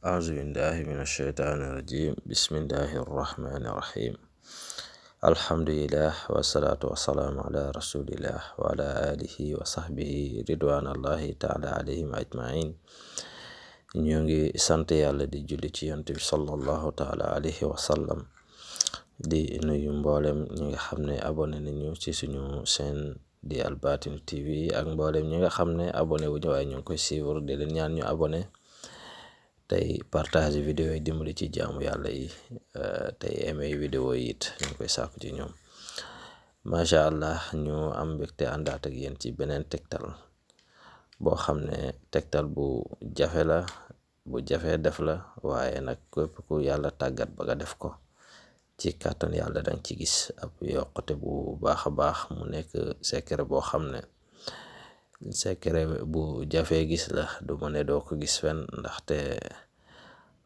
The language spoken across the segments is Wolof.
أعوذ بالله من الشيطان الرجيم بسم الله الرحمن الرحيم الحمد لله والصلاة والسلام على رسول الله وعلى آله وصحبه رضوان الله تعالى عليهم أجمعين ñu ngi sant yàlla di julli ci yonent bi sallallahu taala alayhi wa sallam di nuyu mboolem ñi nga xam ne abonné nañu ci suñu chaîne di Al Batin TV ak mboolem ñi nga xam ne abonné wu ñu waaye ñu ngi koy suivre di leen ñaan ñu abonné tey partage vidéo yi dimbali ci jaamu yàlla yi tey aimé vidéo yi it ñu koy sàkku ci ñoom macha allah ñu am mbégte àndaat ak yéen ci beneen tegtal boo xam ne tegtal bu jafe la bu jafe def la waaye nag képp ku yàlla tàggat ba nga def ko ci kàttan yàlla danga ci gis ab yokkute bu baax a baax mu nekk secret boo xam ne secret bu jafe gis la du ma ne doo ko gis fen ndaxte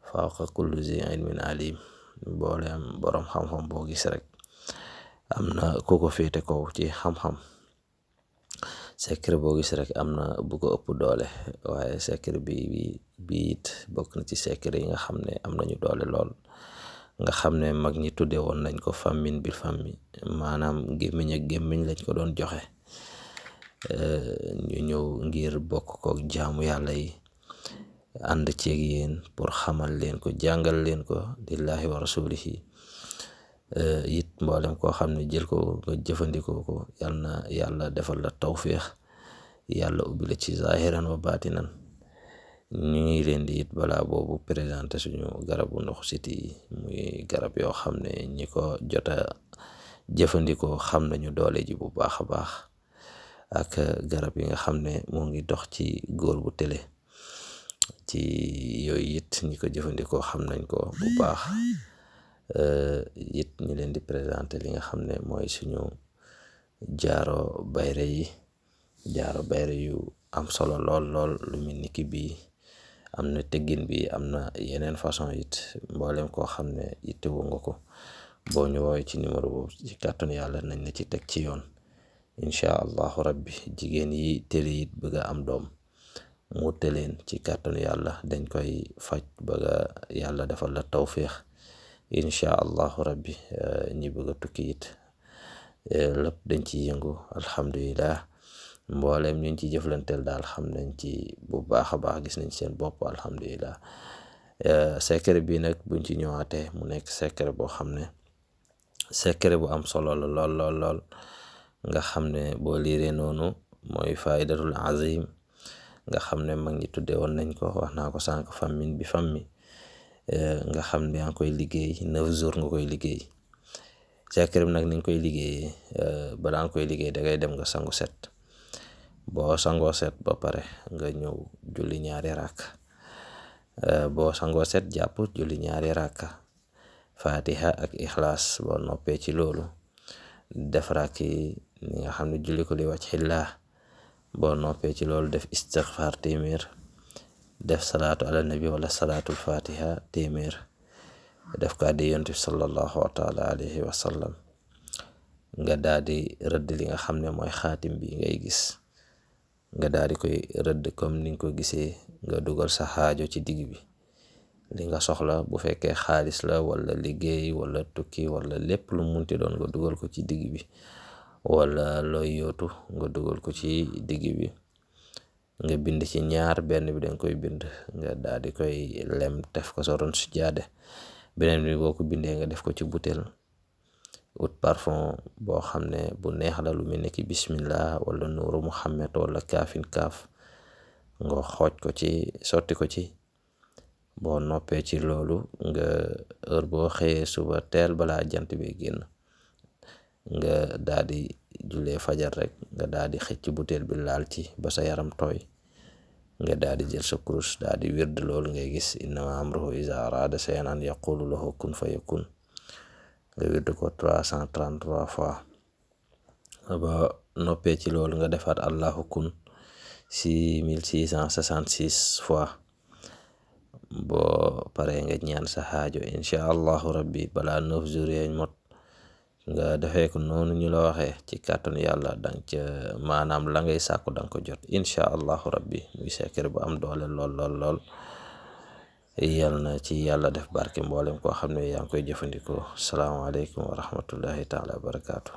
fawqa kulli zi ilmin alim mbooleem boroom xam-xam boo gis rek am na ku ko féete kaw ci xam-xam secret boo gis rek am na bu ko ëpp doole waaye secret bi it bokk na ci secret yi nga xam ne am nañu doole lool nga xam ne mag ñi tudde woon nañ ko famine bil famine maanaam gémmiñ ak gémmiñ lañ ko doon joxe ñu ñëw ngir bokk kook jaamu yàlla yi ànd ceeg yéen pour xamal leen ko jàngal leen ko lillahi wa rasulihi it mboolem koo xam ne jël ko nga jëfandikoo ko yal na yàlla defal la tawfiix yàlla ubbi la ci zahiran wa batinan ñu ngi leen di it balaa boobu présenté suñu garabu ndoxu siti yi muy garab yoo xam ne ñi ko jota jëfandikoo xam nañu doole ji bu baax a baax ak garab yi nga xam ne moo ngi dox ci góor bu tële ci yooyu it ñi ko jëfandikoo xam nañ ko bu baax it ñu leen di présenté li nga xam ne mooy suñu jaaro bayre yu am solo lool lu mel ni ki bii am na teggin bi am na yeneen façon it mboolem koo xam ne ittewu nga ko boo ñu woowee ci numéro boobu ci kàttanu yàlla nañ la ci teg ci yoon incha allahu rabbi jigéen yi tële it bëgg a am doom mu tëleen ci kàttanu yàlla dañ koy faj bëgga yàlla defal la tawfiix incha allahu rabbi ñi bëgg a tukki it lépp dañ ci yëngu alhamdulillah mboolem ñu ci jëflanteel daal xam nañ ci bu baax a baax gis nañ seen bopp alhamdulillah secret bi nag buñ ci ñëwaatee mu nekk secret boo xam ne secret bu am solo la lool nga xam ne boo liiree noonu mooy faydatul azim nga xam ne mag ñi tudde woon nañ ko wax naa ko sànq famine bi fammi nga xam ne yaa ngi koy liggéey 9 jours nga koy liggéey secret bi nag ni nga koy liggéeyee balaa nga koy liggéey da ngay dem nga sangu set boo sangoo set ba pare nga ñëw julli ñaari rakk boo sangoo set jàpp julli ñaari rakka fatiha ak ixlaas boo noppee ci loolu def rakk yi ni nga xam ne julli ko li wajhillah boo noppee ci loolu def istighfar téeméer def salaatu ala nabi wala salaatul fatiha téeméer def ko addi yonent bi sallallahu taala alayhi wa sallam nga daal di rëdd li nga xam ne mooy xaatim bi ngay gis nga daal di koy rëdd comme ni nga ko gisee nga dugal sa xaajo ci digg bi li nga soxla bu fekkee xaalis la wala liggéey wala tukki wala lépp lu munti doon nga dugal ko ci digg bi wala looy yootu nga dugal ko ci digg bi nga bind ci ñaar benn bi danga koy bind nga daal di koy lem def ko sa ron su jaade beneen bi boo ko bindee nga def ko ci butéel ut parfum boo xam ne bu neex la lu mel ne ki bismillah wala nuuru muhammad wala kaafin kaaf nga xooj ko ci sotti ko ci boo noppee ci loolu nga heure boo xëyee suba teel balaa jant bi génn nga daal di julee fajar rek nga daal di xëcc butéel bi laal ci ba sa yaram tooy nga daal di jël sa kurus daal di wird loolu ngay gis innama amruhu iza arada shay'an an yaqulu lahu kun fayakun nga wird ko 333 fois ba noppee ci loolu nga defaat allahu kun 6666 fois boo paree nga ñaan sa xaajo incha allahu rabbi balaa 9 jours yañ mot nga defee ko noonu ñu la waxee ci kàttanu yàlla danga ca maanaam la ngay sàkku danga ko jot incha allahu rabbi muy secret bu am doole lool yal na ci yàlla def barke mboolem koo xam ne yaa ngi koy jëfandikoo. Salaamaaleykum wa rahmatullahi taala wa barakaatu.